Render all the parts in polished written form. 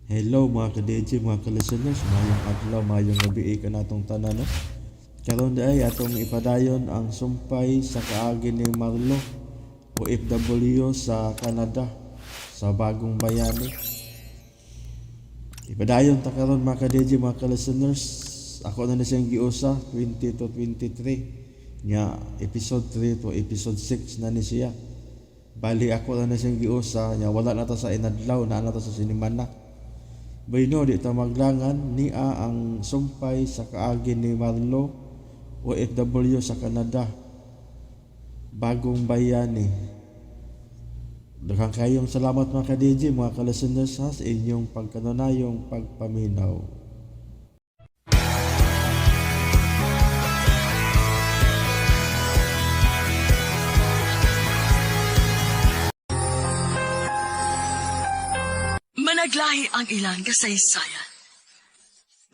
Hello mga ka-DJ, mga ka-listeners, mayong adlaw, mayong gabi ka natong tanan, no? Karon di ay atong ipadayon ang sumpay sa kaagi ni Marlo, OFW sa Canada, sa Bagong Bayani. Ipadayon ta karon mga ka-DJ, mga ka-listeners, ako na na siyang giusa, 20 to 23, nya episode 3 to episode 6 na ni siya. Bali ako na na siyang giusa, nya wala na ta sa inadlaw, na na ta sa sinimana. Bueno, di ta maglangan, nia ang sumpay sa kaagi ni Marlo, OFW sa Canada, Bagong Bayani. Daghang kayong salamat mga ka-DJ, mga ka-listeners ha, sa inyong pagkanunayong pagpaminaw. Managlahi ang ilang kasaysayan.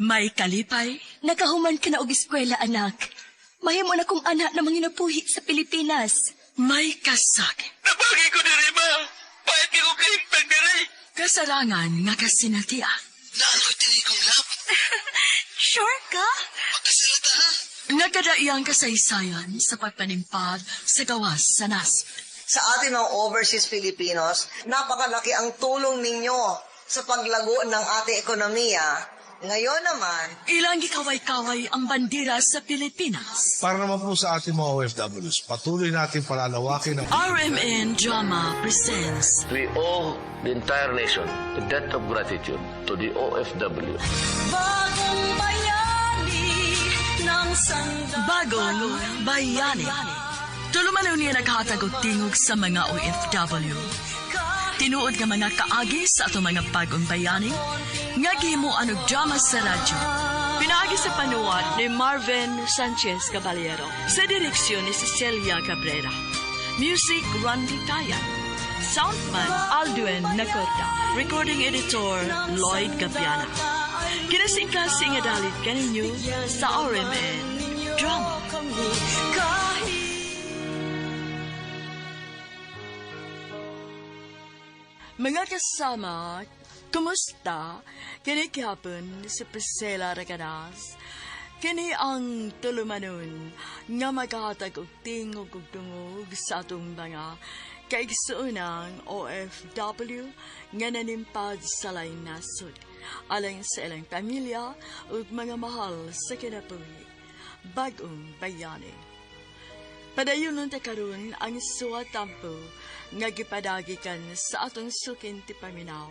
May kalipay, Nakahuman ka na og eskwela, anak. Mahimo na kong anak na manginabuhi sa Pilipinas. May kasakit. Nabagi ko diri, ma. Pahit ko kahimtang diri. Kasarangan nga kasinatian. Naaloy diri kong lap. Sure ka? Pagkasalita ha. Nga kadaiyang kasaysayan sa pagpanimpag sa gawas sa nasod. Sa ating mga overseas Filipinos, napakalaki ang tulong ninyo sa paglago ng ating ekonomiya. Ngayon naman, Ilang gikaway-kaway ang bandera sa Pilipinas. Para naman po sa ating mga OFWs, patuloy natin palalawakin ang RMN Drama presents We owe the entire nation a debt of gratitude to the OFW. Bagong Bayani. Tulumanon niya naghatag og tingog sa mga OFW. Tinuod nga mga kaagi sa atong mga bagong bayani nga gihimuan og drama sa radyo. Pinaagi sa panuwat ni Marvin Sanchez Caballero sa direksyon ni Cecilia Cabrera. Music Randy Taya. Soundman Aldwin Nacorda. Recording editor Lloyd Gabiana. Kinasingkasing nga dalit kaninyo sa RMN Drama. Mga kasama, kumusta? Kini gihapon si Priscilla Reganas. Kini ang tulumanon nga maghatag og tingog ug dungog sa atong mga kaigsuonang OFW nga nanimpad sa laing nasod alang sa ilang pamilya ug mga mahal sa kinabuhi. Bagong Bayani. Padayon ta karon ang suwatampo nga gipadagikan sa atong sukin ti paminaw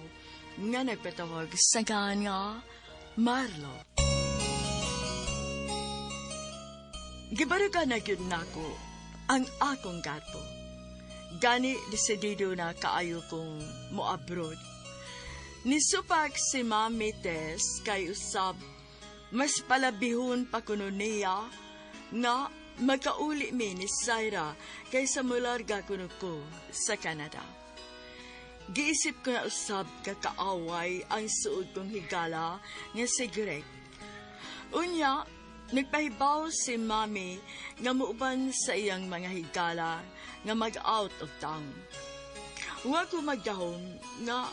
nga nagpatawag sa ngalan nga Marlo. Gibaruga na gyud nako ang akong gato. Gani desidido na kaayo kong mo-abroad. Nisupak si Mami Tess kay usab mas palabihon pa kuno niya nga magkauli mi ni Zaira kaysa mularga kuno ko sa Canada. Giisip ko na usab kakaaway ang suod kong higala nga si Greg. Unya, nagpahibaw si Mami nga muuban sa iyang mga higala nga mag-out of town. Wa ko magdahom nga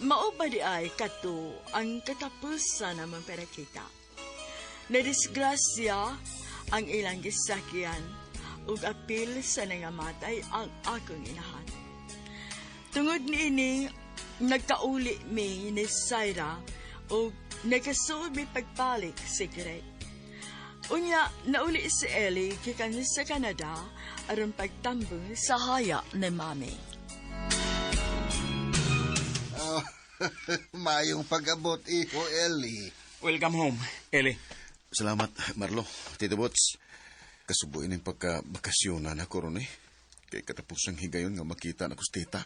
mao ba di ay kato ang katapusan namang perakita. Nadisgrasya ang ilang gisakyan ug apil sa nangamatay ang akong inahan. Tungod niini, nagkauli mi ni Zaira ug nagkasuod mi pagpalik si Greg. Unya, nauli si Ellie gikan sa Canada aron pagtambong sa haya ni Mami. Oh, mayong pag-abot, iho, Eli. Welcome home, Eli. Salamat, Marlo. Tito Bots, kasubuin ang pagka-bakasyonan ako ron eh. Kay katapusang higayon nga makita na ko si tita.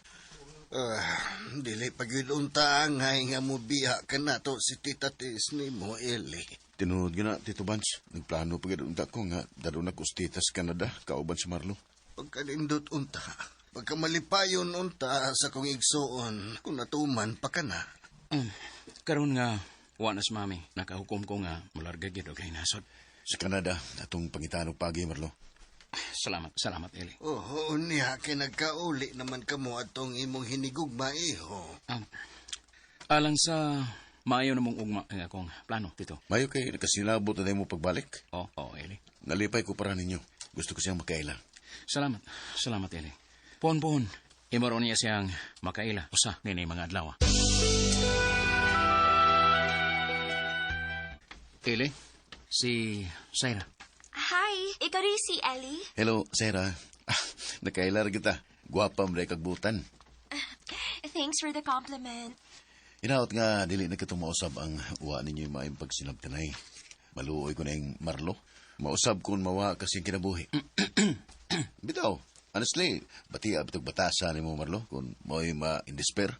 Ah, dili pa gyud unta angay nga mobiya ka na to si Tita Tess nimo, Eli. Tinuod nga na, Tito Bans. Nagplano pa gyud unta ko nga dadon ako sa tita sa Canada, kauban si Marlo. Pagkalindot unta, pagkamalipayon unta sa kong igsuon, kung natuman pa ka na. Karon nga, wa na si Mami. Nakahukom ko nga, mularga gyud og nasod. Sa Canada, atong pangitan og pagi, Marlo. Salamat, salamat, Eli. Oh, niya, kay nagkauli naman kamo atong imong hinigugma, iho. Alang sa maayo na mong ugma ang akong plano, Tito. Mayo kay nakasinabot na mo pagbalik. Oo, oh, Eli. Nalipay ko para ninyo. Gusto ko siyang makaila. Salamat. Salamat, Eli. Pohon-pohon. Imo niya siyang makaila. Usa, nini mga adlaw. Eli, si Saira. Hi, ikaw rin si Ellie. Hello, Sarah. Nakaila ra kita. Gwapa mo kag butan. Thanks for the compliment. Inaot nga, dili na kitong mausab ang uwa ninyo yung maayong pagsinabtanay. Maluoy ko na yung Marlo. Mausab kung mawa kasing kinabuhi. Bitaw, honestly, bati abitog batasa ni mo, Marlo, kung mao'y ma-indespair.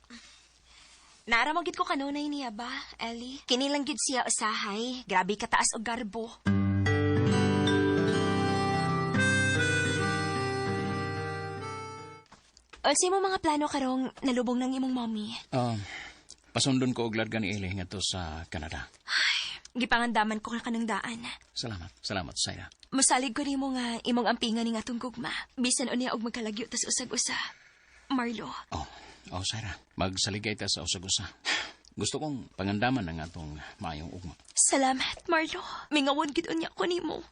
Naara mo gid ko kanunay niya ba, Ellie? Kinilang gid siya usahay. Grabe kataas og garbo. Unsay mo mga plano karong nalubong ng imong mommy? Pasundon ko og larga ni Eli ngadto sa Canada. Gipangandaman ko ka kanang daan. Salamat. Salamat, Saira. Masalig ko nimo nga imong ampingan ning atong gugma. Bisan unya og magkalagyo tas usag-usa. Marlo, Oh, Saira. Magsaligay ta sa usag-usa. Gusto kong pangandaman ang atong maayong ugma. Salamat, Marlo. Mingawon gid unya ko nimo.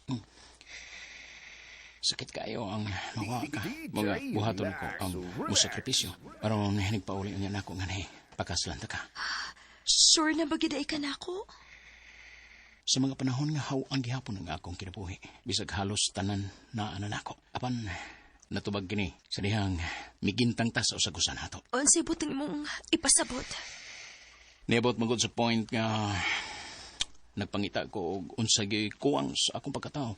Sakit kayo ang mawa ka. Mga buhaton ko ang musakripisyo. Aron nagpauli niya nako nga ni pakaslanta ka. Sure na ba gid ay ka nako? Sa mga panahon nga haw ang gihapon ang akong kinabuhi. Bisag halos tanan na ana nako. Apan natubag kini sa dihang migintang ta sa usag-usa nato. Unsay butang imong ipasabot? Niabot magod sa point nga nagpangita ko og unsa gyud kuwang sa akong pagkatao.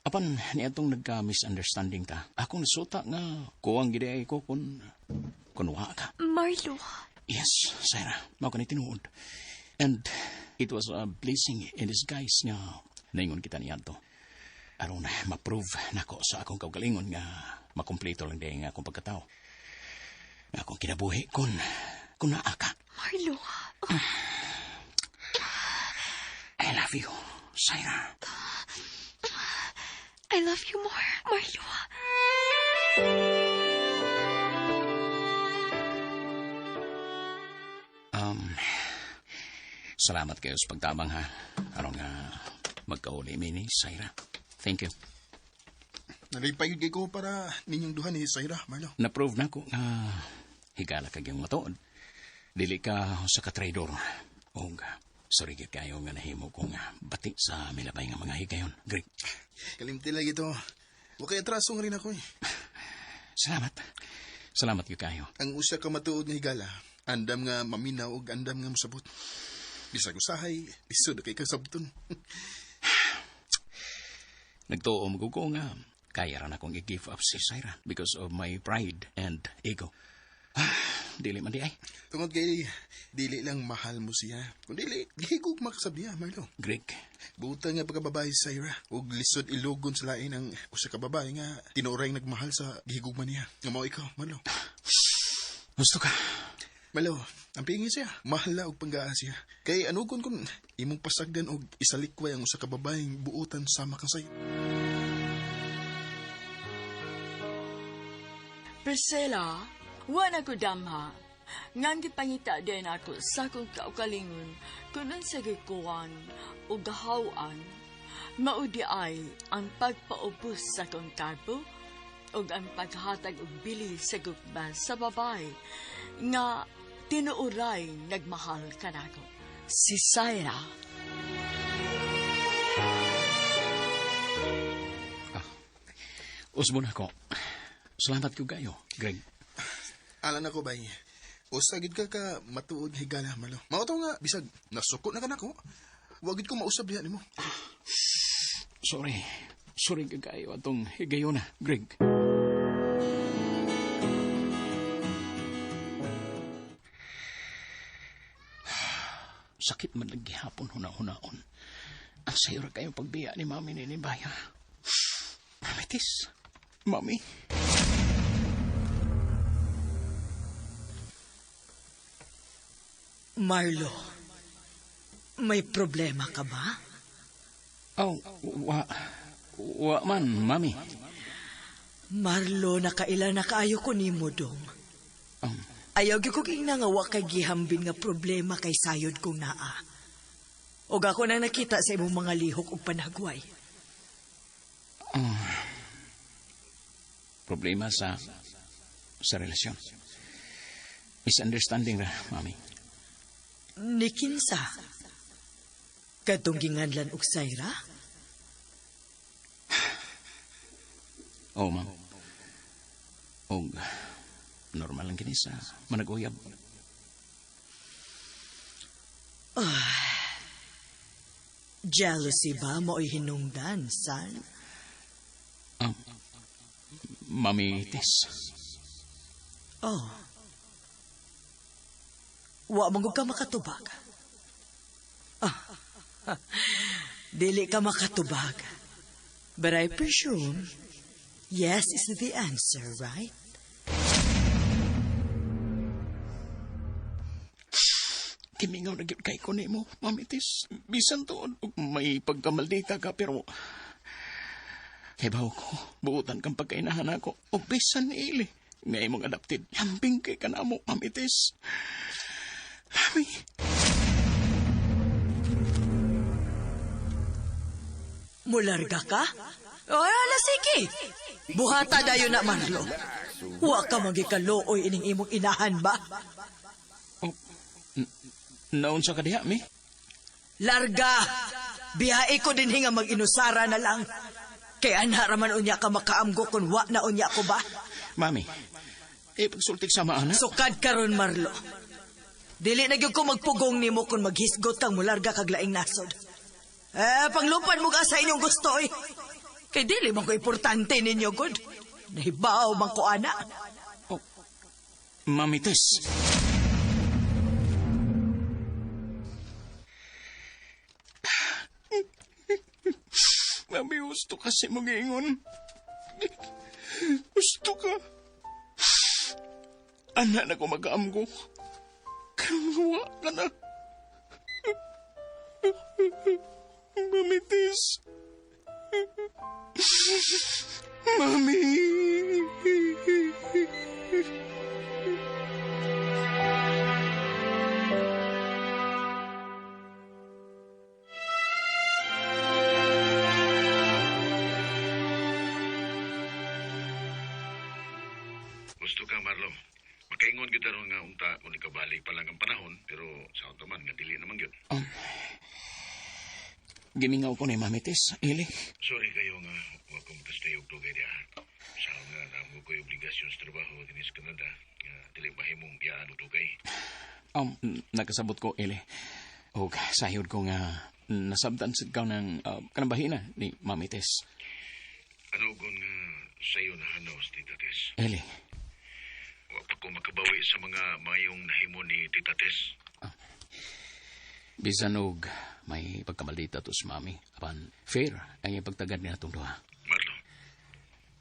Apan niadtong nagka-misunderstanding ta. Akong nasuta nga kuwang gid ay ko kun wa ka. Marlo, Yes, Sarah, mao ka ni tinuod. And it was a blessing in disguise nga naingon kita niadto. Aron ma-prove nako sa akong kaugalingon nga makumpleto lang di nga akong pagkatao. Nga akong kinabuhi kun naa ka. Marlo. I love you, Sarah. I love you more, Marlo. Salamat kayo sa pagtabang ha. Aron nga magkauli mi ni Saira. Thank you. Nalipay gyud ko para ninyong duha ni Saira, Marlo. Na-prove na ko nga higala kag yung matuod. Dili ka sa ka-traidor. Og sorry gyud kayo nga nahimo ko nga bati sa milabay nga mga higayon. Greg. Kalimti lagi to. Wa kay atraso nga rin ako eh. Salamat. Salamat gyud kayo. Ang usa ka matuod nga higala, andam nga maminaw ug andam nga mosabot. Bisag usahay, lisod kay kasabton. Nagtuo mo ko nga kaya ra na akong i-give up si Saira because of my pride and ego. Dili man di ay. Tungod kay dili lang mahal mo siya. Kung dili, gihigugma ka sab niya, Marlo. Greg. Buta nga pagkababae si Saira ug lisod ilugon sa lain ang usa ka babae nga tinuoray nagmahal sa gihigugma niya. Nga mao ikaw, Marlo. Gusto ka. Marlo, ang pingi siya, mahal na og panggaa siya. Kay anugon kun imong pasagdan og isalikway ang usa ka babaeng buotan sama kang sayo. Priscilla, wala ko damha. Ngan gipangita din ako sa akong kaugalingon kung unsa gikuan o gahawan, maudi ay ang pagpaubos sa akong karbo ug ang paghatag og bili sa gugma sa babae nga tinuoray nagmahal kanako. Si Saira. Usbon ako. Salamat ko kayo, Greg. Alam na ko, bay. Usa gid ka ka matuod nga higala, Marlo. Mao to nga bisag nasuko na ka nako. Wa gid ko mausab diha nimo. Sorry. Sorry ka kayo atong higayon na, Greg. Sakit man lang gihapon huna-hunaon. Ang sayo ra kayo pagbiya ni Mami ni Baya. Mami tis. Mami. Marlo, may problema ka ba? Oh, wa man, Mami. Marlo, nakaila na kaayo ko nimo dong. Ayaw gyud kog ingna nga wa kay gihambin nga problema kay sayod kong naa. Og ako nang nakita sa imong mga lihok ug panagway. Problema sa relasyon. Misunderstanding ra, Mami. Ni kinsa? Kadtong ginganlan og Sayra? Oo, ma'am. Og normal lang kini sa manag-uyab. Ah, jealousy ba mao'y hinungdan, son? Mami Tess. Oh. Wa man gud ka makatubag. Ah. Dili ka makatubag. But I presume yes is the answer, right? Gimingaw na gyud kay ko nimo, Mami Tess. Bisan tuod og may pagkamaldita ka, pero hibaw ko, buutan kang pagkainahan ako. Og bisan ili nga imong adopted, lambing kay kanamo, Mami Tess. Mami. Mularga ka? O, ala, sige. Buhata dayon na, Marlo. Wa ka magikalooy ining imong inahan ba? Oh, naunsa ka diha, mi? Larga! Biyahe ko din nga mag-inusara na lang. Kay anha raman unya ka makaamgo kung wa na unya ko ba? Mami, pagsultik sa maana. Sukad karon, Marlo. Dili na gyud ko magpugong nimo kung maghisgot kang mularga kag laing nasod. Eh, panglupan mo ka sa inyong gusto eh. Kay dili man ko importante ninyo, good. Nahibaw man ko, ana. Oh, Mami Tess. Mami, gusto kasi mag-ingon. Gusto ka. Ana na ko mag-aamgo. Kanuwa ka na. Mami Tess. Mami. Gusto ka, Marlo. Makaingon kita ron nga unta kung ikabalik pa lang ang panahon, pero sa man nga dili naman gyud. Gimingaw ko ni Mami Tess, Ili. Sorry kayo nga wa ko makastay og dugay diha. Sa nga namo ko'y obligasyon sa trabaho dinhi sa Canada nga dili mahimong biyaan og dugay. Nakasabot ko, Ili. Og sayod ko nga nasabtan sad ka ng kanang bahina ni Mami Tess. Ano gon nga sayo na hanaw sa Tita Tess? Eli. Wa pa ko makabawi sa mga mayong nahimo ni Tita Tess. Bisan og may pagkamaldita to sa mami, apan fair ang iyang pagtagad ni atong duha. Marlo.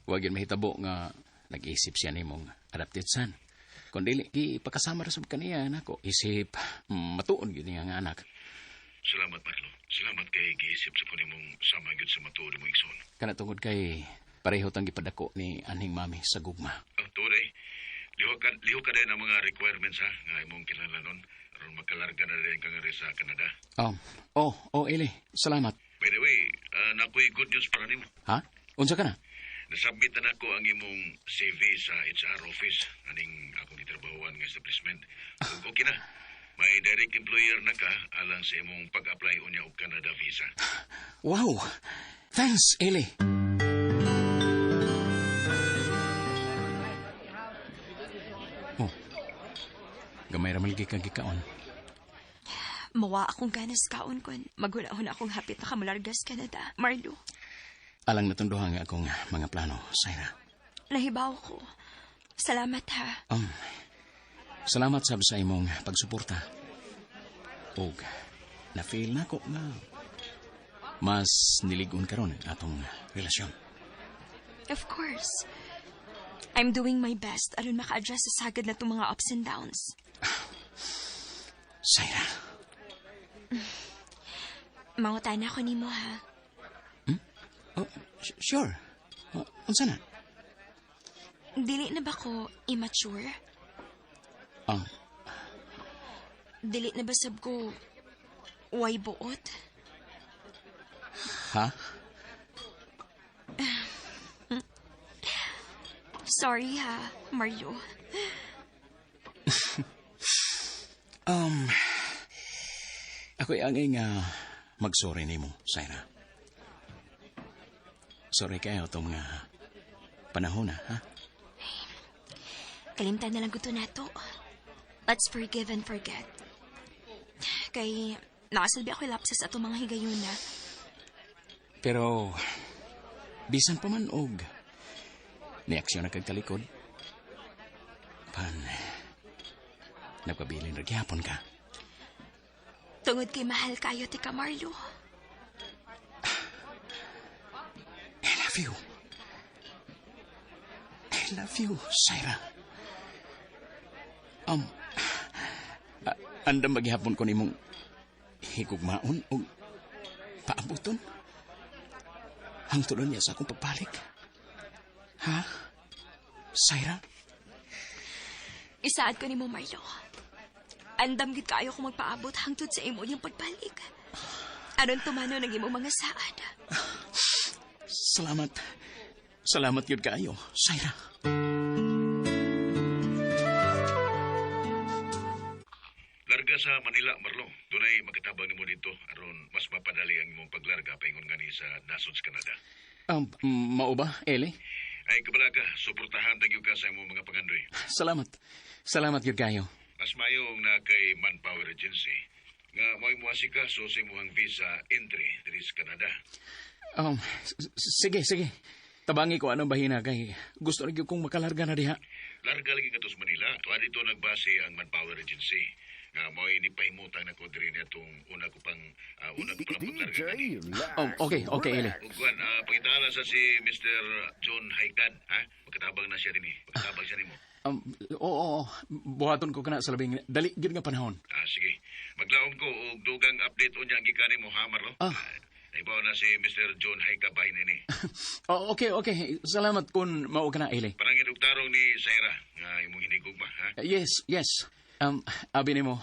Wa gyud mahitabo nga nag-isip siya nimong adopted son. Kung dili, gipakasama ra sab kaniya nako. Isip matuon gyud niya nga anak. Salamat, Marlo. Salamat kay giisip sa kunimong sama gyud sa matuod mo igsoon. Kana tungod kay pareho tang gipadako ni aning mami sa gugma. Oh, tuod ay. Lihok ka din ang mga requirements ha, nga imong kinahanglanon aron makalarga na rin ka nga rin sa Canada. Oh, Eli, salamat. By the way, nakoy good news para nimo. Ha? Unsa ka na? Nasubmit na nako ang imong CV sa HR office aning akong gitrabahoan nga establishment. Ug okay na. May direct employer na ka alang sa imong pag-apply unya og Canada visa. Wow. Thanks, Eli. Oh. Gamay ra man lagi kang gikaon. Mawa akong ganas kaon kon maghuna-huna akong hapit na kamulargas Canada. Marlo, Alang natunduhan nga akong mga plano, Syra. nahibaw ko. Salamat ha. Salamat sab sa imong pagsuporta. Og na-feel na ko nga mas niligon karon atong relasyon. Of course. I'm doing my best aron maka-adjust sa sagad na itong mga ups and downs. Syra. Mangutana ko nimo ha. Oh, sure. Oh, unsa na? Dili na ba ko immature? Ah, Dili na basab ko way buot? Ha? Sorry ha, Marlo. Ako'y angay nga magsorry nimo, Syra. Sorry kayo itong mga panahon na, ha? Kalimtan na lang gusto nato. Let's forgive and forget. Kay nakasalbi ako lapses ato mga higayon na. Pero, bisan pa man og niaksyon na kag talikod, pan, nagpabilin ra gihapon ka. Tungod kay mahal kayo ti ka, Marlo. I love you. I love you, Syra. Andam maghihapon ko nimong higugmaon o paabuton. Hangtod niya sa akong pagbalik. Ha? Syra? Isaad ko nimo, Marlo. Andam gid kaayo ko magpaabot hangtod sa imo niyang pagbalik. Aron tumano ng imong mga saad. Salamat. Salamat yun kaayo, Syra. Larga sa Manila, Marlo. Dunay makatabang nimo dito aron mas mapadali ang imong paglarga paingon ngani sa nasod sa Canada. Mao ba, Eli? Ay kabala ka, suportahan tagyo ka sa imong mga pangandoy. Salamat. Salamat yun kayo. Mas mayong na kay Manpower Agency nga mo'y muasikaso sa imong visa entry diri sa Canada. Sige, sige. Tabangi ko anong bahina kay gusto rin kong makalarga na diha. Larga lagi ka sa Manila. Tuwa dito nagbase ang Manpower Agency. Nga mo'y nipahimutang na ko diri niadtong una ko pang una ko pang paglarga gani. Oh, okay, Eli. Ug kuan, pangitala sa si Mr. John Haikad, ha? Magkatabang na siya dinhi. Magkatabang siya nimo. Oo. Buhaton ko kana sa labing dali gyud nga panahon. Ah, sige. Maglaom ko og dugang update unya gikan nimo ha, Marlo. Ah. Naibaw na si Mr. John Haika bahin ini. Oh, okay. Salamat kung mao ka na, Eli. Panangin og tarong ni Zaira nga imong hinigugma, ha? Yes. Abi nimo,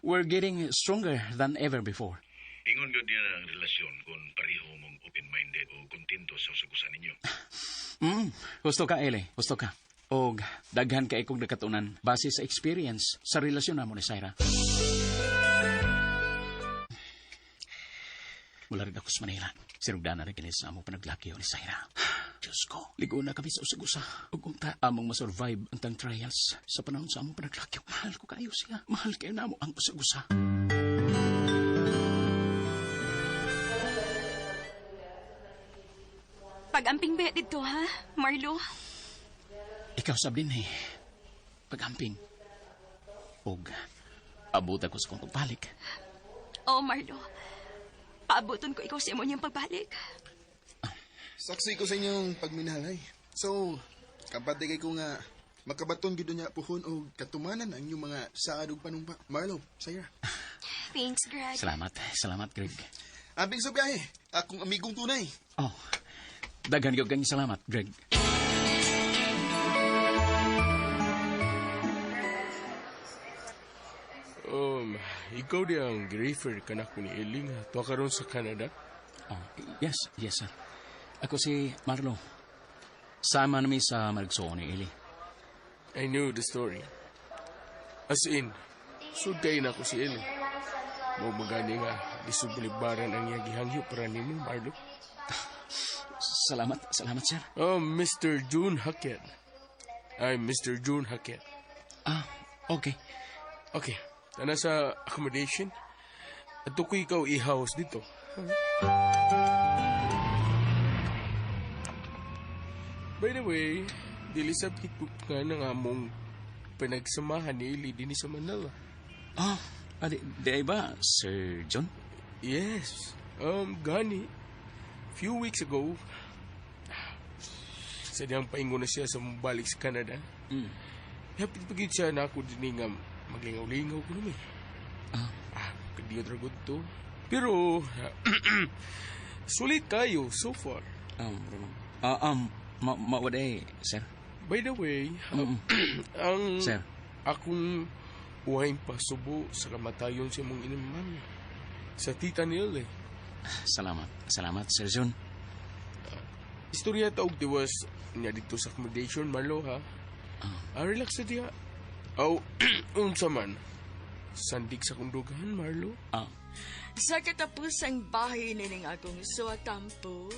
we're getting stronger than ever before. Ingon gyud niya ang relasyon kung pareho mong open-minded o kontento sa usag-usa ninyo. Gusto ka, Eli. Gusto ka. Og daghan kay kong nakatunan base sa experience sa relasyon namo ni Zaira. Mula rin ako sa Manila. Sinugdana rin kini sa among panaglakyo ni Zaira. Diyos ko, ligo na kami sa usag-usa. Ug unta among masurvive ang tang trials sa panahon sa among panaglakyo. Mahal ko kayo siya. Mahal kayo namo ang usag-usa. Pag-amping ba dito, ha, Marlo? Ikaw sab din eh. Pag-amping. Ug abot ako sa kong pagbalik. Oo, Marlo. Paabuton ko ikaw sa imo niyang pagbalik. Saksi ko sa inyong pagminahalay. So, kampante kay ko nga makabaton gyud niya puhon og katumanan ang inyong mga saad ug panumpa. Marlo, Zaira. Thanks, Greg. Salamat. Salamat, Greg. Amping sa biyahe, akong amigong tunay. Oh, daghan gyud kang salamat, Greg. Ikaw di ang refer kanako ni Eling tuwa karon sa Canada? Oh, yes, sir. Ako si Marlo. Sama nami sa marigsuon ni Eli. I knew the story. As in, sud kay na ako si Eli. Mo magani nga, di subulibaran ang iyang gihangyo para nimo, Marlo. Salamat, sir. Oh, Mr. June Hackett. I'm Mr. June Hackett. Ah, okay. Okay, tana sa accommodation. At ko ikaw i-house dito. By the way, dili sa higpop nga ng among pinagsamahan ni Eli dinhi sa Manila. Ah, di ba, Sir John? Yes. Gani, few weeks ago, sa diyang paingon na siya sa mabalik sa Canada. Hapit pagid siya na ako din nga maglingaw-lingaw ko naman. Ah, kadiyo dragod to. Pero, sulit kayo so far. Mawaday, sir. By the way, ang Sir. akong Uwain pasubo sa kamatayon sa imong iniman. Sa tita ni eh. Salamat. Salamat, Sir Jun. Istorya ta og diwas niya dito sa accommodation, Marlo, ha? Relax na diya. Aw, unsa man. Sandig sa kundugan, Marlo. Sa katapusang bahay nining akong suwatampo,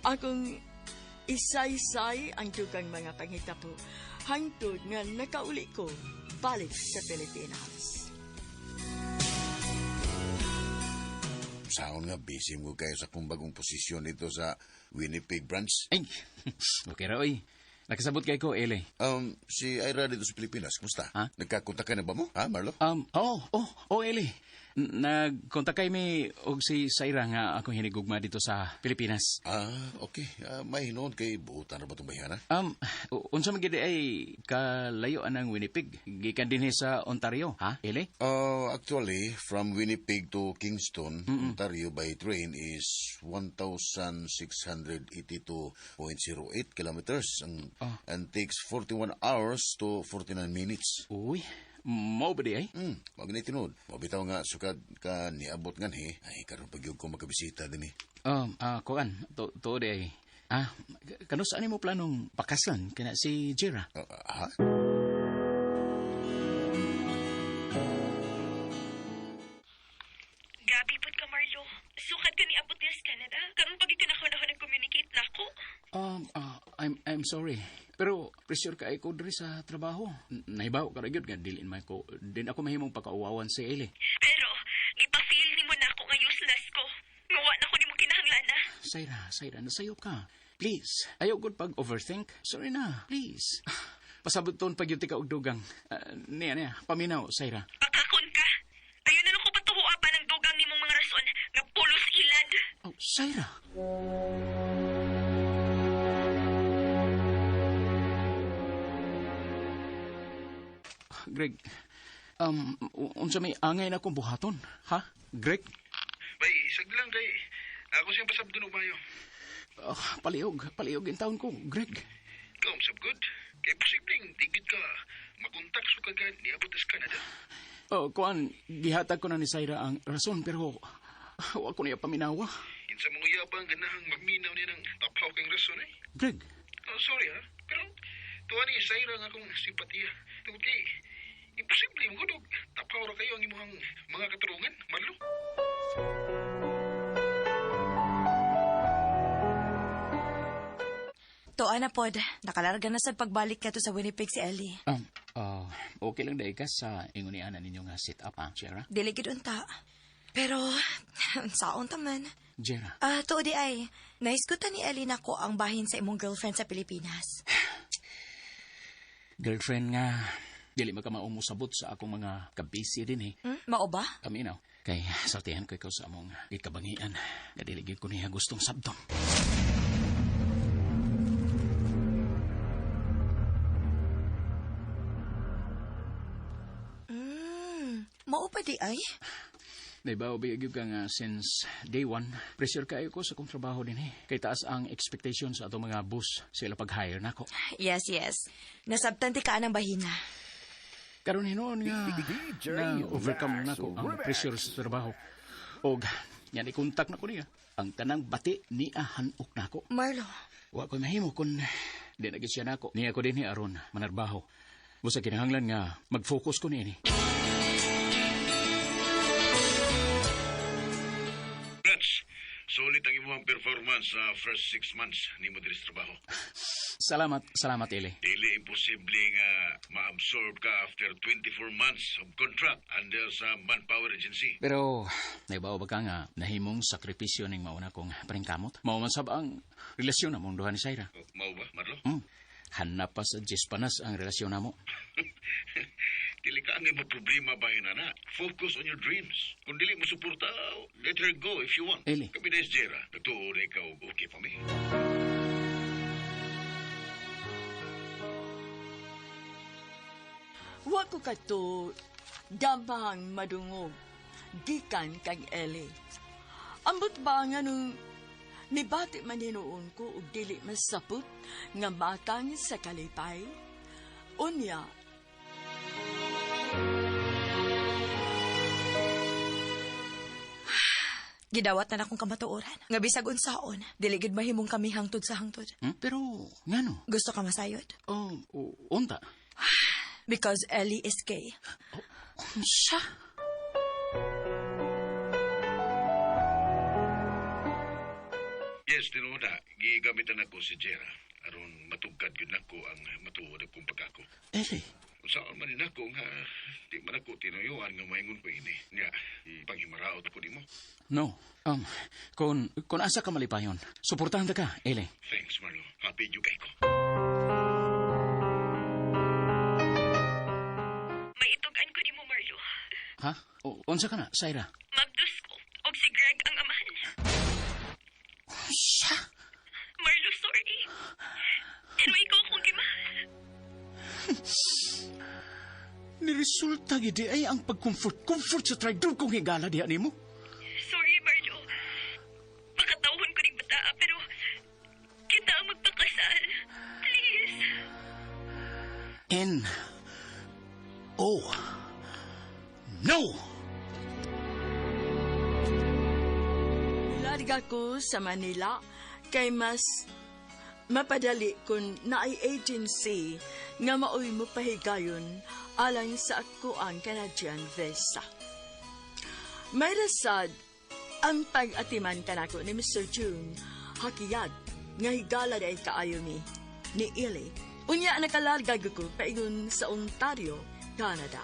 akong isaysay ang dugang mga panghitabo hangtod nga nakauli ko balik sa Pilipinas. Saon nga, busy mo kayo sa kong bagong posisyon dito sa Winnipeg branch. Ay, okay ra, oy. Nakasabot kay ko, Ele. Si Ira dito sa Pilipinas, kumusta? Ha? Nagkakontak ka na ba mo? Ha, Marlo? Oh, Ele. Nagkontak kay mi og si Saira nga akong hinigugma dito sa Pilipinas. Ah, okay. May hinoon kay buutan ra ba itong bayhana? Unsa man gid ay kalayo anang Winnipeg? Gikan dinhi sa Ontario, ha, Ele? Actually, from Winnipeg to Kingston, Ontario by train is 1,682.08 kilometers and takes 41 hours to 49 minutes. Uy, mao ba di ay? Wag na tinud. Mabitaw nga sukad ka niabot nganhi, ay karon pag ko makabisita dinhi. Kuan, to di ay. Kano saan mo planong pakaslan kina si Jera? Ha? Grabe pod ka, Marlo. Sukad ka niabot niya sa Canada. Karon pag ka na nag-communicate na ako. I'm sorry. Pero pressure ka ko diri sa trabaho. Nahibaw ka ra gyud nga dili man ko din ako mahimong pakauwawan si Eli. Pero, gipa-feel nimo na ako nga useless ko. Nga wa na ko nimo kinahanglan na. Saira, nasayop ka. Please, ayaw gud pag overthink. Sorry na, please. Pasabot ton pag gyud ka og dugang. Niya, paminaw, Saira. Pakakon ka. Ayaw na lang ko patuwa pa ng dugang nimong mga rason nga pulos ilad. Oh, Saira. Greg, unsa may angay na akong buhaton, ha? Greg? Bay, isag lang kay ako siyang pasabdon og mayo. Palihog in taon ko, Greg. Ikaw, masabgod. Kay posibleng digid ka makontak sukad ka niabot sa Canada. Oh, kuan, gihatag ko na ni Saira ang rason pero wa ko niya paminawa. Kinsa mong yabang ganahang magminaw niya ng tapaw kang rason eh. Greg. Oh, sorry ha, pero tuwa ni Saira nga akong simpatiya. Tungod kay imposible mo gud tapaw ra kayo ang imong mga katarungan, Marlo. Tuwa na pod, nakalarga na sad pagbalik ka to sa Winnipeg si Ellie. Okay lang dahil ka sa ingon ni ana ninyo nga sit up, ha, Jera? Dili gid unta. Pero, saon ta man. Jera. Tuo di ay, nahisgutan ni Ellie nako ang bahin sa imong girlfriend sa Pilipinas. Girlfriend nga, dili magkamaumosabot sa akong mga kabisi din eh. Mao ba? Kami na. Kay saltihan ko ikaw sa among ikabangian. Nga dili gyud ko niya gustong sabton. Mao pa di ay? Naibaw ba gyud ka nga since day one, pressure kayo ko sa akong trabaho din eh. Kay taas ang expectation sa atong mga boss sila pag-hire nako. Yes, yes. Nasabtan ti ka ng bahina. Karon hinuon nga na overcome nako ang pressure sa trabaho. Og yan i-contact nako niya. Ang tanang bati niya hanok nako. Marlo. Wa ko mahimo kun di na gyud siya nako. Niya ko dinhi aron manarbaho. Busa kinahanglan nga mag-focus ko niini. Sulit ang imong performance sa first 6 months nimo diri sa trabaho. Salamat, Eli. Dili imposible nga ma-absorb ka after 24 months of contract under sa Manpower Agency. Pero naibaw ba ka nga nahimong sakripisyo ning mauna kong paningkamot? Mao man sab ang relasyon namong duha ni Saira. Oh, mao ba, Marlo? Hanap pa sa Diyos panas ang relasyon namo. Dili ka ang imo problema ba yun, ana? Focus on your dreams. Kung dili mo suporta, let her go if you want. Eli. Kami na Jera. Totoo na ikaw, okay pa mi. Wa ko kato damang madungog gikan kang Ellie. Ambot ba nga nung nibati man hinuon ko og dili masapot nga matang sa kalipay? Unya, Gidawat na nakong kamatuoran. Nga bisag unsaon, dili gid mahimong kami hangtod sa hangtod. Pero, ngano? Gusto ka masayod? Oh, unta. Because Ellie is gay. Unsa? Yes, tinuod na. Gigamitan ako si Jera. Aron matugkad yun ako ang matuod akong pagkako. Eli. Unsaon man din ako nga di man ako tinuyuan nga maingon ko ini. Nya, ipanghimaraot ako nimo. No. Kung asa ka malipayon, suportahan ta ka, Eli. Thanks, Marlo. Happy jud kay ko. Maitugan ko nimo, Marlo. Ha? Unsa ka na, Syra? Mabdus ko. Og si Greg ang amahan. Unsa? Marlo, sorry. Pero ikaw akong gimahal. Niresulta gid ay ang pag-comfort-comfort sa traidor kong higala diha nimo. Sorry, Marlo. Pakatawhon ko ning bataa, pero kita ang magpakasal. Please. N O No! Nilarga ko sa Manila kay mas mapadali kung naay agency nga maoy mo pahigayon alang sa ako ang Canadian visa. May rasad ang pag-atiman kanako ni Mr. June hakiyag nga higala ay kaayo mi ni Ili. Unya nakalarga ko paingon sa Ontario, Canada.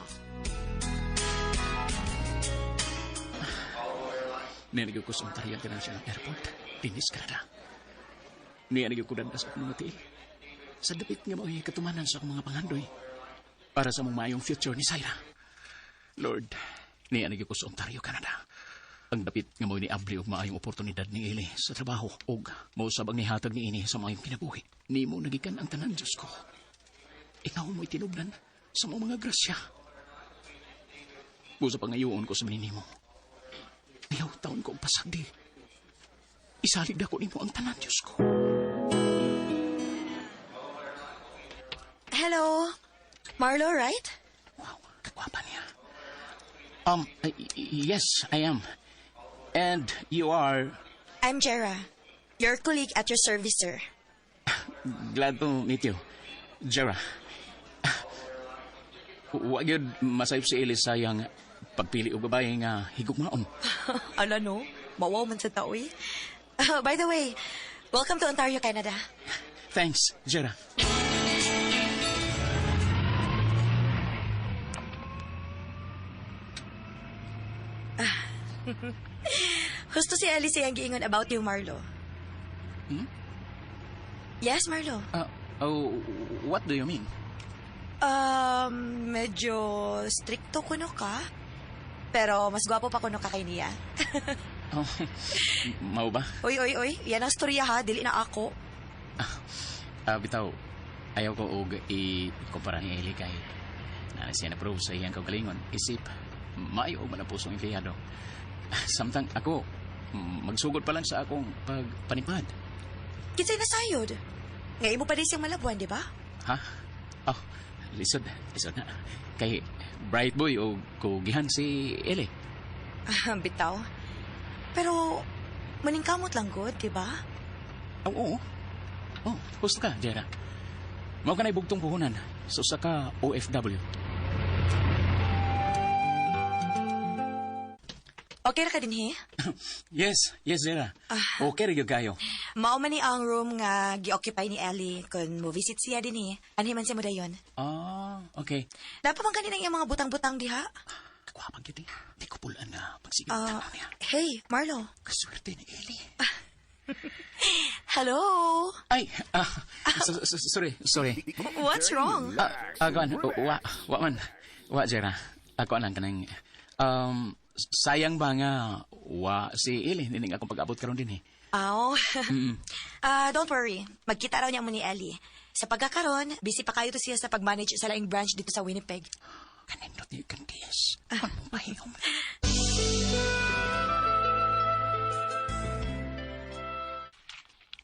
Nianigyo ko sa Ontario International Airport, Dinis, Canada. Nianigyo ko dandas akong mga tiil. Sa dapit nga mao'y katumanan sa akong mga pangandoy para sa mong maayong future ni Syra. Lord, nianigyo ko sa Ontario, Canada. Ang dapit nga mo'y niabli og maayong oportunidad ni Eli sa trabaho ug mausab ang nihatag ni ini sa maayong kinabuhi. Nimo nagikan ang tanan, Diyos ko. Ikaw mo'y tinubdan sa mga grasya. Busa pangayoon ko sa maninimo. Ayaw taon ko ang pasagdi. Isalig na ko nimo ang tanan, Diyos ko. Hello? Marlo, right? Wow, kagwapa niya. Yes, I am. And you are? I'm Jera, your colleague at your service, sir. Glad to meet you, Jera. Wa gyud masayop si Ellie sa iyang pagpili og babae nga higugmaon. Ala no, mawaw man sa tao eh. By the way, welcome to Ontario, Canada. Thanks, Jera. Husto si Ellie siyang giingon about you, Marlo. Hmm? Yes, Marlo. Oh, what do you mean? Medyo stricto kuno ka. Pero mas gwapo pa kuno ka kay niya. Oh, mao ba? Oy, oy, oy. Yan ang storya ha. Dili na ako. Bitaw, ayaw ko og i-kumpara ni Ellie kay na siya na-prove sa iyang kaugalingon. Isip, maayo og man ang pusong empleyado. Samtang ako, magsugod pa lang sa akong pagpanipad. Kinsay nasayod. Nga imo pa din siyang malabuan, di ba? Ha? Oh, lisod. Lisod na. Kay bright boy o kugihan si Ellie. Bitaw. Pero, maningkamot lang good, di ba? Oo. Oh, husto ka, Jera. Mao ka na ibugtong puhunan sa usa ka OFW. Okay ra ka din, he? Yes, Jera. Okay ra gyud kayo. Mao man ni ang room nga gi-occupy ni Ellie kung mo visit siya din he. Anhi man siya mo dayon. Ah, okay. Dapat man kaninang iyang mga butang-butang diha. Kagwapang gyud eh. Di ko pulaan nga pagsigil tanaw niya. Hey, Marlo. Kaswerte ni Ellie. Hello? Ay, sorry, sorry. What's wrong? Kuan, wa man. Wa, Jera. Ako lang kanang, sayang ba nga, wa si Ellie, nining akong pag-abot karon din eh. Aw. Don't worry. Magkita raw niya mo ni Ellie. Sa pagkakaron, busy pa kayo to siya sa pag-manage sa laing branch dito sa Winnipeg. Kanindot ni Candice. Anong bahiyom?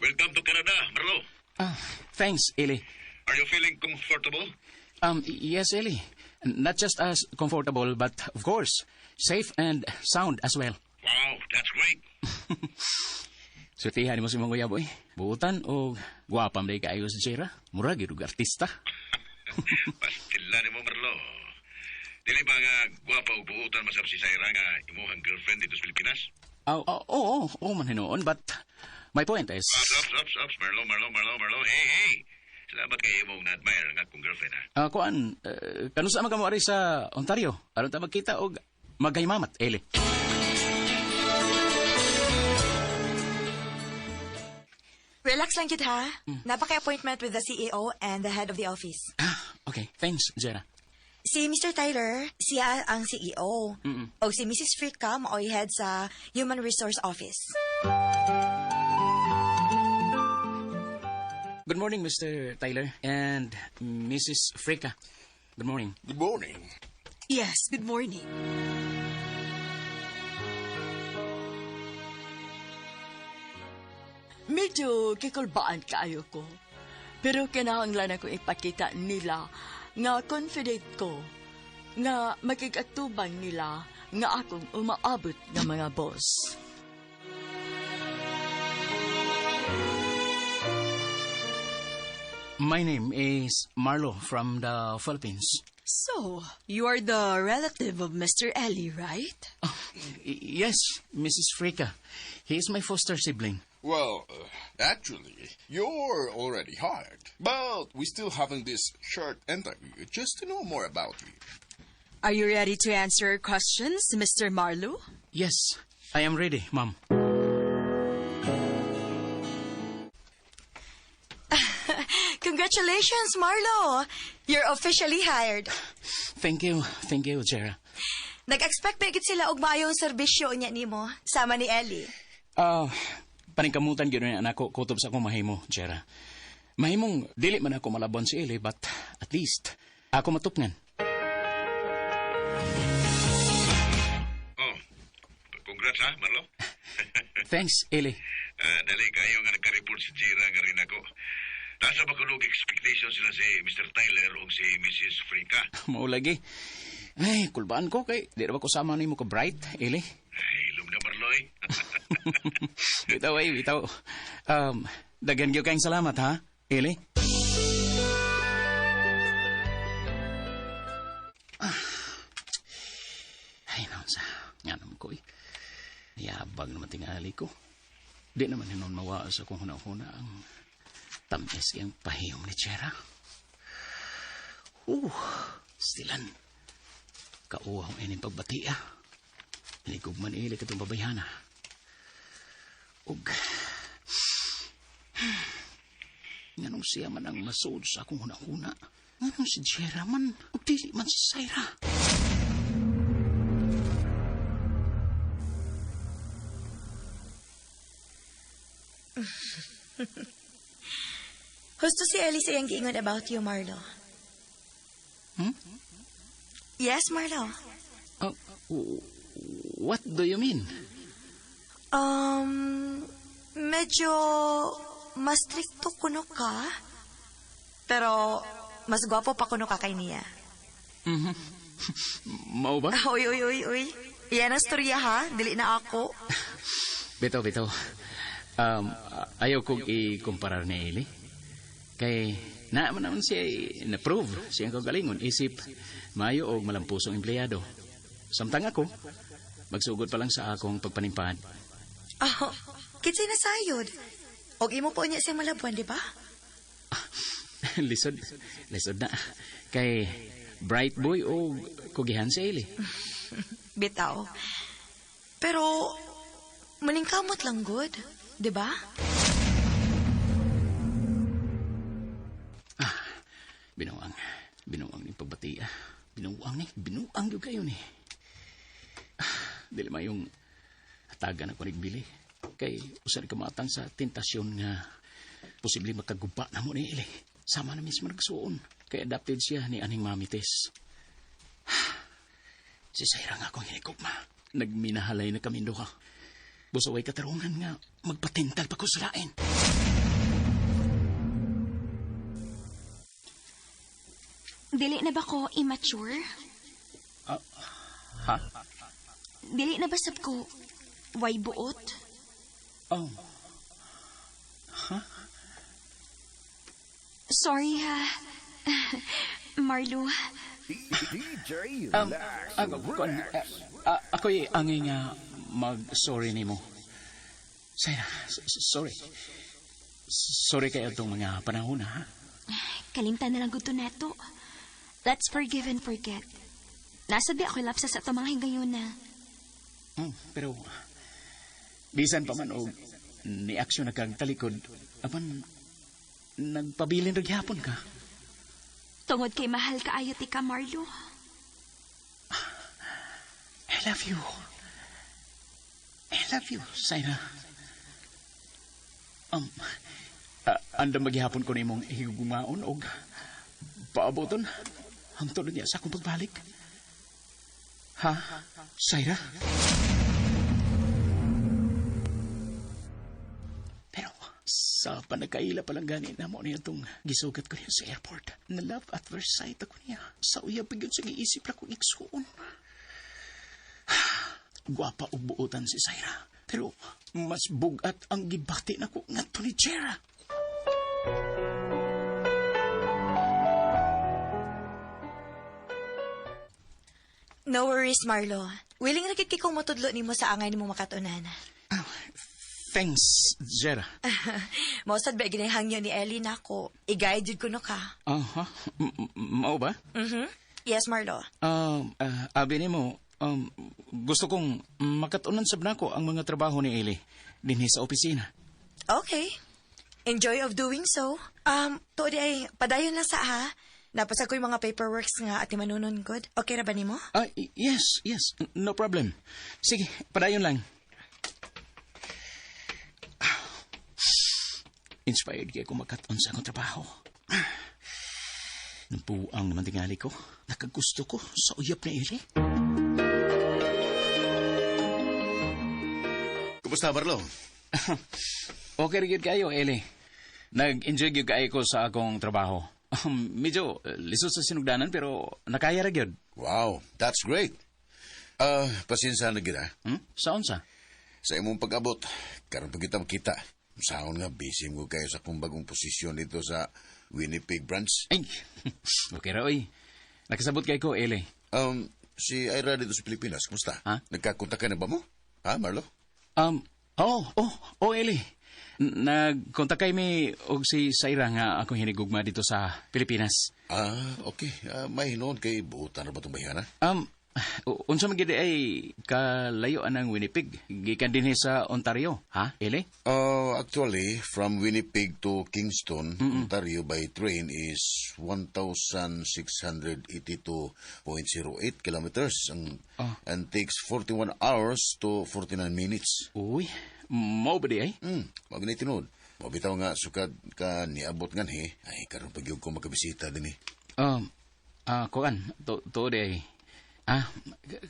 Welcome to Canada, Marlo. Thanks, Eli. Are you feeling comfortable? Yes, Eli. Not just as comfortable, but of course, safe and sound as well. Wow, that's great. Swertihan mo si mga uyab, oy. Buutan o guwapa man kaayo si Jera. Mura gyud og artista. Pastila ni mo, Marlo. Dili ba nga gwapa o buutan masab si Zaira nga imuhang girlfriend dito sa Pilipinas? Oh, oo man hinuon, but my point is... Ops, ops, ops, Marlo, Marlo, Marlo, Marlo. Hey, hey! Salamat kay imong na-admire ang akong girlfriend, ha? Kuan, kanusa man ka mo ari sa Ontario? Aron ta magkita og magaymamat, Eli. Relax lang gyud ha. Napaka-appointment with the CEO and the head of the office. Okay, thanks, Jera. Si Mr. Tyler, siya ang CEO. O si Mrs. Fricka, maoy head sa Human Resource Office. Good morning, Mr. Tyler and Mrs. Fricka. Good morning. Good morning. Yes, good morning. Medyo kikulbaan kaayo ko. Pero kinahanglan ako ipakita nila nga confident ko nga magkigatubang nila nga akong umaabot nga mga boss. My name is Marlo from the Philippines. So, you are the relative of Mr. Ellie, right? Yes, Mrs. Fricka. He is my foster sibling. Well, actually, you're already hired. But we're still having this short interview just to know more about you. Are you ready to answer our questions, Mr. Marlo? Yes, I am ready, ma'am. Congratulations, Marlo! You're officially hired. Thank you, Jera. Nag-expect ba gid sila og maayong serbisyo unya nimo sama ni Ellie? Paningkamutan gyud na nako kutob sa akong mahimo, Jera. Mahimong dili man ako malabon si Ellie, but at least ako matupngan. Oh, congrats ha, Marlo. Thanks, Ellie. Dali kayo nga nagka-report si Jira nga rin ako. Nasa ba kunog expectation sila si Mr. Tyler o si Mrs. Frika? Mao lagi. Ay, kulbaan ko kay di ra ba ko sama nimo ka bright, Ellie? Ay, ilom na Marlo eh. Bitaw ay, bitaw. Daghan gyud kayong salamat ha, Ellie. Ay, naon sa nga naman ko eh. Yabag naman tingali ko. Di naman hinon mawa sa kung huna-huna ang tamis iyang pahiyom ni Chera. Stilan. Kauhaw ining pagbati ah. Hinigugman ili katong babayhana. Ug nganong siya man ang masud sa akong huna-huna. Nganong si Jera man, ug dili man si Zaira. Husto si Ellie sa iyang giingon about you, Marlo. Hmm? Yes, Marlo. What do you mean? Medyo mas stricto kuno ka. Pero mas gwapo pa kuno ka kay niya. Mm-hmm. Mao ba? Uy, uy, uy, uy. Iyan ang storya ha. Dili na ako. Bitaw, bitaw. Ayaw kong ikumparar ni Ellie. Kay naaman naman siya na-prove siyang kagalingon. Isip, mayo og malampusong empleyado. Samtang ako, magsugod pa lang sa akong pagpanimpad. Oh, kinsay na sayod. Og imo po niya siyang malabuan, di ba? Lisod, lisod na. Kay bright boy o kugihan si Ellie. Bitaw. Pero, maningkamot lang good, di ba? Binuang, binuang ni pagbati. Binuang ni, binuang yung kayo ni. Dili mayong hatagan ako nagbili. Kay usar kamatang sa tentasyon nga posible makaguba na mo ni Eli. Sama na mismo nagsuon. Kay adopted siya ni aning Mami Tess. Si Zaira nga akong hinigugma. Nagminahalay na kami duha. Busaway katarungan nga magpatental pa ko sa lain. Dili na ba ko immature? Ha? Dili na ba sab ko way buot? Oh. Huh? Sorry ha. Marlo. DJ Ako, ako'y angay nga mag-sorry nimo. Saira, sorry. Sorry kayo itong mga panahon, ha? Kalimtan na lang gud to nato. Let's forgive and forget. Nasa di ako'y lapsa sa atong mga higayon na. Pero, bisan pa man og ni-aksyon na kang talikod, apan, nagpabilin ra gihapon ka. Tungod kay mahal kaayo ti ka, Marlo. I love you. I love you, Saira. Andam maghihapon ko nimong higumaon og paaboton hangtod niya sa akong pagbalik. Ha, Saira? Pero sa panagkaila pa lang gani na mo niya itong gisugat ko niya sa airport. Na love at first sight ako niya. Sa uyab yun sa giisip lang kong igsuon. Gwapa og buotan si Saira. Pero mas bugat ang gibati nako ngadto ni Jera. No worries, Marlo. Willing ra gid kay kong motudlo nimo sa angay nimo makatunan. Thanks, Jera. Mao sad ba ginahangyo ni Ellie nako. I-guide jud kuno ka. Aha. Mao ba? Mhm. Yes, Marlo. Abi nimo, gusto kong makatunan sab nako ang mga trabaho ni Ellie dinhi sa opisina. Okay. Enjoy of doing so. Tuod ay padayon lang sa ha. Napasa ko yung mga paperworks nga ati manunon good. Okay ra ba nimo? Yes, yes. No problem. Sige, padayon lang. Inspired kaya ko magkat-on sa akong trabaho. Nabuang naman tingali ko. Nakagusto ko sa uyap ni Eli. Kumusta, Marlo? Okay rin kayo, Eli. Nag-enjoy gyud kaayo ko sa akong trabaho. Medyo lisod sa sinugdanan pero nakaya ra gyud. Wow, that's great. Pasensya na gyud, ha? Saon sa? Sa imong pag-abot, karon pa kita makita. Saon nga, busy mo kayo sa akong bagong posisyon dito sa Winnipeg branch. Ay, okay ra, oy. Nakasabot kay ko, Eli. Si Ira dito sa Pilipinas, kumusta? Ha? Nagkakontak ka na ba mo? Ha, Marlo? Oh, Eli. Nagkontak kay mi og si Saira nga akong hinigugma dito sa Pilipinas. Okay. May hinuon kay buutan ra ba itong bayhana? Unsa man gid ay kalayoan ang Winnipeg? Gikan dinhi sa Ontario, ha, Eli? Actually, from Winnipeg to Kingston, Ontario by train is 1,682.08 kilometers and takes 41 hours to 49 minutes. Uy, mao ba di ay? Mao gani tinuod. Mao bitaw nga sukad ka niabot nganhi, ay karon pa gyud ko makabisita dinhi. Kuan, to di ay.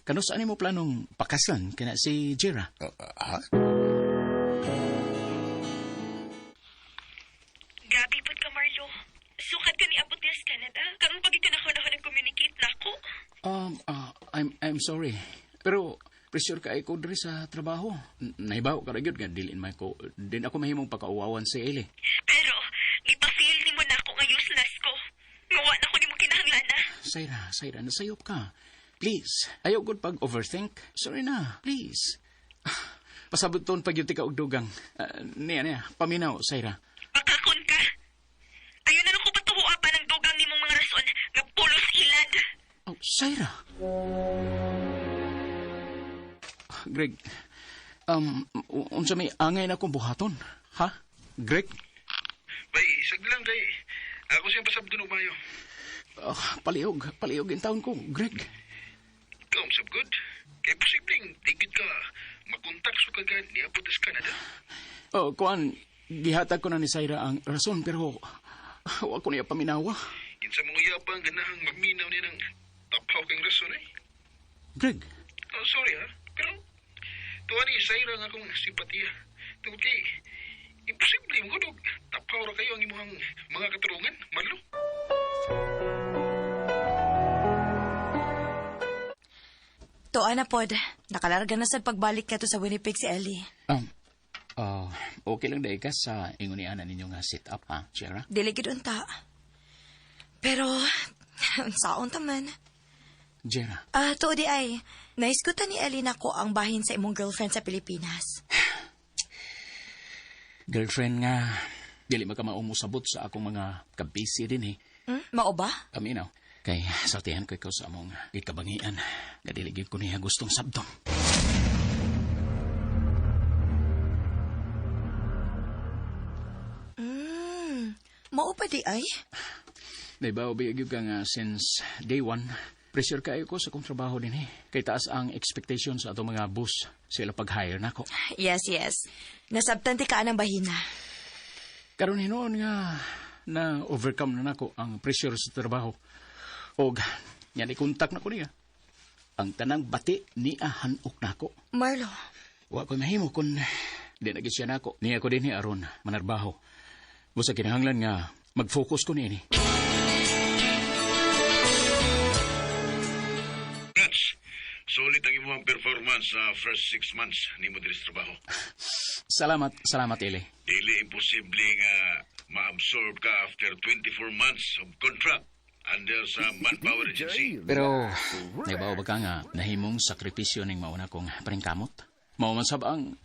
Kano saan mo planong pakaslan kina si Jera? Ha? Grabe pod ka, Marlo. Sukat ka niabot niya sa Canada. Karon pag ka na nag-communicate na ako. I'm sorry. Pero pressure ka ko diri sa trabaho. Naibaw ka ra gyud nga dili man ko din ako mahimong pakauwawan si Eli. Pero, gipa-feel nimo na ako nga useless ko. Nga wa na ko nimo kinahanglan na. Saira, nasayop ka. Please, ayaw gud pag overthink. Sorry na, please. Pasabot ton pag ka og dugang. Niya, paminaw, Saira. Pakakon ka. Ayaw na lang ko patuwa pa ng dugang nimong mga rason nga pulos ilad. Oh, Saira. Greg, unsa may angay na akong buhaton? Ha? Greg? Bay, isag lang kay ako siyang pasabdon og mayo. Palihog in taon ko, Greg. Ikaw, masab good. Kay posibleng di gid ka makontak sa kagan niabot sa Canada. Oh, kuan, gihatag ko na ni Saira ang rason pero wa ko niya paminawa. Kinsa mga yabang ganahang maminaw niya ng tapaw kang rason eh. Greg. Oh, sorry ha, pero tuwa ni Saira nga akong simpatiya. Tungod kay imposible mo dog tapaw ra kayo ang imong mga katarungan, Marlo. Tuan na pod. Nakalarga na sad pagbalik kato sa Winnipeg si Ellie. Oh, okay lang dahil ka sa ingon ni ana ninyo nga sit up, ha, Jera? Dili gid unta. Pero, unsaon ta man. Jera, Ah, tuod di ay, naisgutan ni Ellie nako ang bahin sa imong girlfriend sa Pilipinas. Girlfriend nga, dili magkamao mosabot sa akong mga kabisi din eh. Mao ba? Paminaw. Kay saltihan ko ikaw sa among gikabangian. Nga dili gyud ko niya gustong sabton. Mao pa di ay? Naibaw ba gyud ka nga since day one, pressure kayo ko sa akong trabaho din eh. Kay taas ang expectation sa atong mga boss sila pag-hire nako. Yes. Nasabtan ti ka ng bahina. Karon hinuon nga na overcome na nako ang pressure sa trabaho. Og yan i-contact na ko niya. Ang tanang bati niya hanok nako. Marlo, Wa ko mahimo kun di na gyud siya nako. Niya ko din ni aron manarbaho. Busa kinahanglan nga mag-focus ko niini. Congrats! Sulit ang imong performance sa first 6 months nimo diri sa trabaho. Salamat, salamat, Eli. Dili imposible nga ma-absorb ka after 24 months of contract under sa Manpower Agency. Pero, naibaw ba ka nga nahimong sakripisyo ning mauna kong paningkamot? Mao man sab ang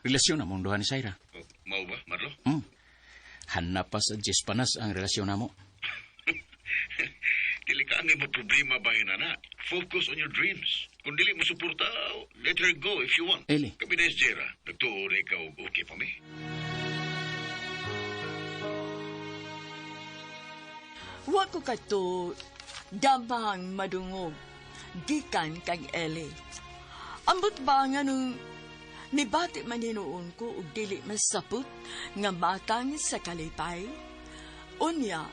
relasyon namong duha ni Syra. Oh, mao ba, Marlo? Hmm. Hanap pa sa Diyos panas ang relasyon namo. Dili ka ang imo problema ba yun, ana? Focus on your dreams. Kung dili mo suporta, let her go if you want. Eli. Kami na Jera. Nagtuo na ikaw, okay pa mi. Wa ko kato damang madungog gikan kang Ellie. Ambot ba nga nung nibati man hinuon ko og dili masapot nga matang sa kalipay? Unya,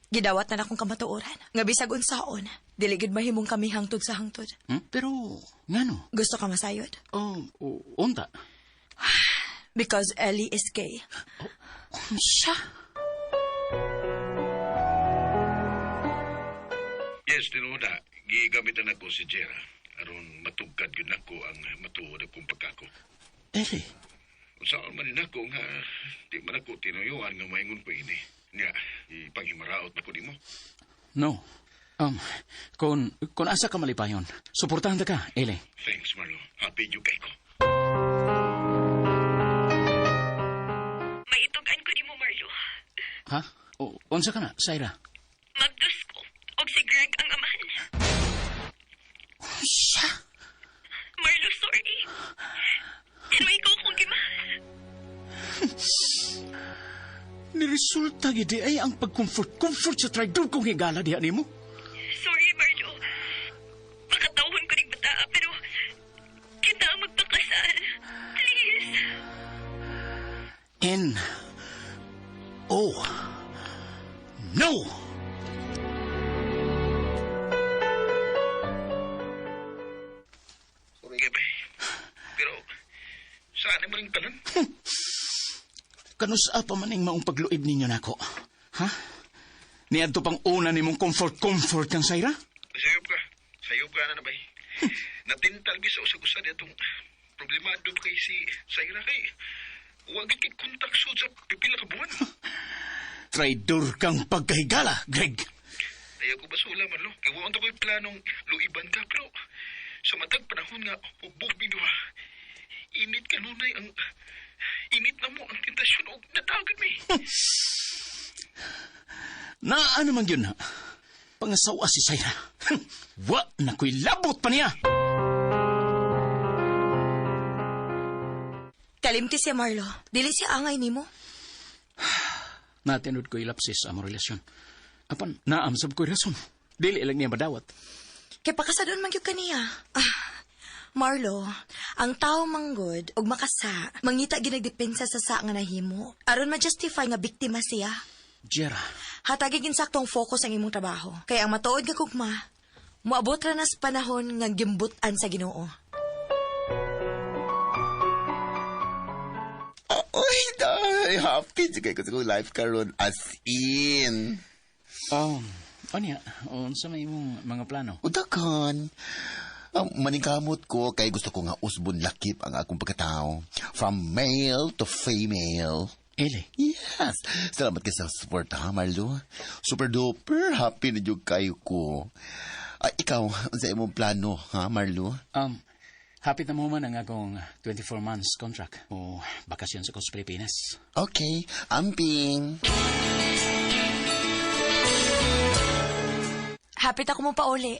gidawat na nakong kamatuoran. Nga bisag unsaon, dili gid mahimong kami hangtod sa hangtod. Pero, ngano? Gusto ka masayod? Oh, unta. Because Ellie is gay. Unsa? Yes, tinuod na. Gigamitan ako si Jera. Aron matugkad yun ako ang matuod akong pagkako. Eli. Unsaon man nako nga di man ako tinuyuan nga maingon ko ini. Nya, ipanghimaraot na ko nimo. No. Kung asa ka malipayon, suportahan ta ka, Eli. Thanks, Marlo. Happy jud kay ko. Maitugan ko nimo, Marlo. Ha? O, unsa ka na, Syra? Mabdus ko. Og si Greg ang amahan. Unsa? Marlo, sorry. Pero ikaw kong gimahal. Niresulta gid ay ang pag-comfort-comfort sa traidor kong higala diha nimo. Sorry, Marlo. Makatawhon ko ning bata, pero kita ang magpakasal. Please. N O No! Sorry, gabi. Pero, saan mo rin tanan? Kanusa pa man ing maong pagluib ninyo nako? Ha? Niadto pang una nimong comfort-comfort kang Syra? Sayop ka. Sayop ka na na, bay. Natintal gisa usag-usa niya itong problemado kay si Syra kay. Huwag kay kontak sud sa pipila ka buwan. Traidor kang pagkahigala, Greg. Ayaw ko basula man, lo. Kay wa ko'y planong luiban ka, pero sa matag panahon nga, hubog duha. Init ka nunay ang... Init na mo ang tentasyon og natagad mi. Naa naman yun na. Pangasawa si Syra. Wa na ko'y labot pa niya. Kalimti siya, Marlo. Dili siya angay nimo. Natinod ko'y lapsis sa among relasyon. Apan, naamsab ko'y rason. Dili lang niya madawat. Kay pakasadon man gyud kaniya. Ah, Marlo, ang tao manggod og makasa, mangita ginagdepensa sa sa nga nahimo. Aron ma-justify nga biktima siya. Jera, Hatagi gin saktong focus ang imong trabaho. Kay ang matuod nga gugma, moabot ra nas panahon nga gimbutan sa Ginoo. Oy, day, happy jud kay ko sa akong life karon as in. Unya, unsa may imong mga plano? Udakan. Ang maningkamot ko kay gusto ko nga usbon lakip ang akong pagkatao. From male to female. Eli? Yes. Salamat kay sa support ha, Marlo. Super duper happy na jud kayo ko. Ay, ikaw, unsa imong plano ha, Marlo? Hapit na mo man ang akong 24 months contract o bakasyon sa Coast Pilipinas. Okay, amping. Hapit ako mo pauli.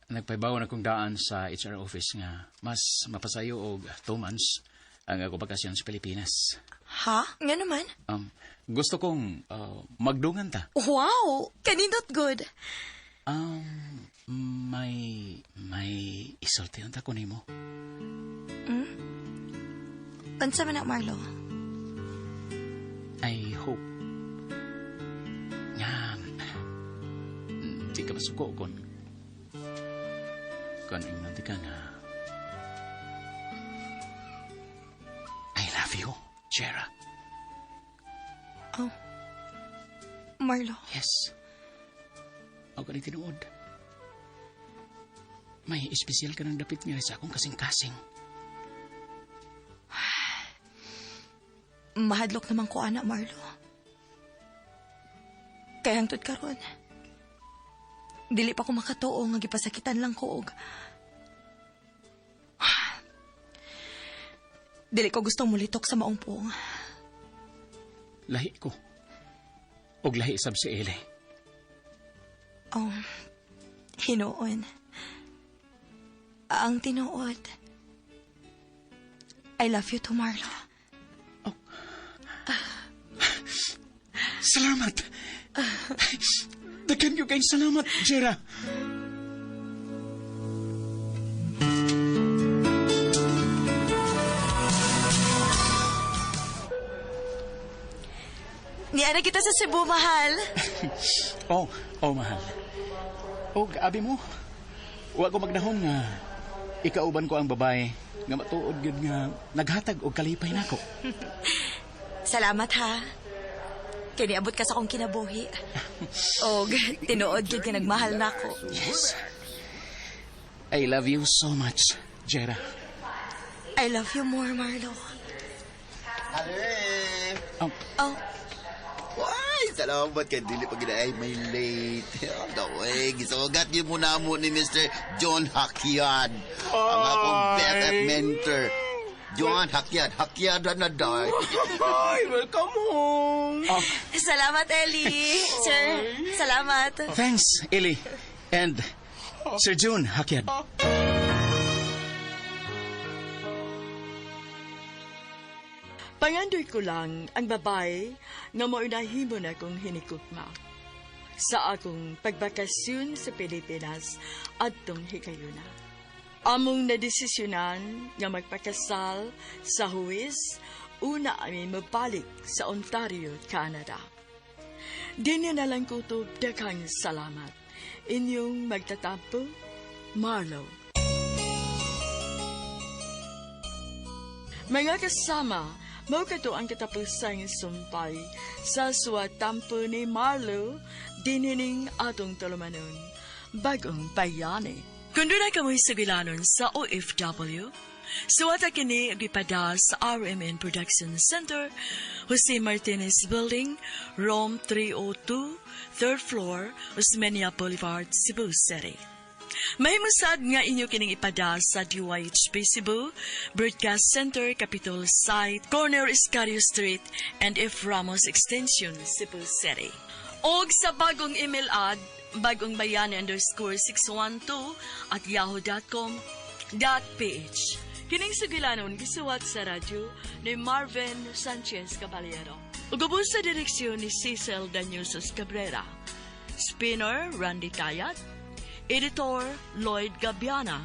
Nagpaibaw na kong daan sa HR office nga mas mapasayo og 2 months ang ako bakasyon sa Pilipinas. Ha? Nga naman? Gusto kong magdungan ta. Wow! Kanindot good. May isulti unta ko nimo. Hmm? Unsa man na, Marlo? I hope nga di ka masuko kon ingnon di ka nga I love you, Jera. Oh. Marlo. Yes. Ako ka tinuod. May espesyal ka ng dapit nga sa akong kasing-kasing. Mahadlok naman ko, ana, Marlo. Kaya hangtod karon, dili pa ko makatuo nga gipasakitan lang ko og dili ko gustong mulitok sa maong puong. Lahi ko. Og lahi sab si Eli. Oh, hinuon. Ang tinuod. I love you too, Marlo. Oh. Salamat. Daghan gyud kayong salamat, Jera. Niana kita sa Cebu, mahal. Oh, mahal. Og abi mo, wa ko magnahom nga ikauban ko ang babae nga matuod gyud nga naghatag og kalipay nako. Salamat ha. Kay niabot ka sa akong kinabuhi. Og tinuod gyud nga nagmahal nako. Yes. I love you so much, Jera. I love you more, Marlo. Oh. Oh. Ay, salamat kay dili pa gina ay may late. Ang way, gisugat gyud mo na mo ni Mr. John Hakyad. Ang akong BFF mentor. John Hakyad, Hakyad na day. Ay, welcome home. Oh. Salamat, Ellie. Sir, salamat. Thanks, Ellie. And Sir June Hakyad. Pangandoy ko lang ang babae nga maunahimo na kong hinikugma. Sa akong pagbakasyon sa Pilipinas adtong higayuna. Among nadesisyonan nga magpakasal sa huwis, una ami mabalik sa Ontario, Canada. Dinyo na lang kutob daghang salamat. Inyong magtatampo, Marlo. Mga kasama, mao kato ang katapusang sumpay sa suwatampo ni Marlo, dinining atong tulumanon, Bagong Bayani. Kung doon ay kamoy sugilanon sa OFW, suwata kini gipada sa RMN Production Center, Jose Martinez Building, Room 302, 3rd floor, Osmeña Boulevard, Cebu City. Mahimusad nga inyo kining ipada sa DYHP Cebu, Broadcast Center, Capitol Site, Corner Escario Street, and F. Ramos Extension, Cebu City. Og sa bagong email ad, bagongbayani_612@yahoo.com.ph. Kining sugilanon gisuwat sa radyo ni Marvin Sanchez Caballero. Ug ubos sa direksyon ni Cecil Danyusos Cabrera. Spinner Randy Tayat. Editor Lloyd Gabiana.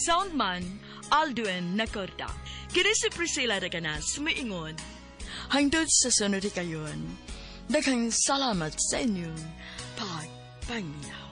Soundman Aldwin Nacorda. Kini si Priscilla Reganas, miingon. Hangtod sa sunod kayon. Daghang salamat sa inyong pagpangminaw.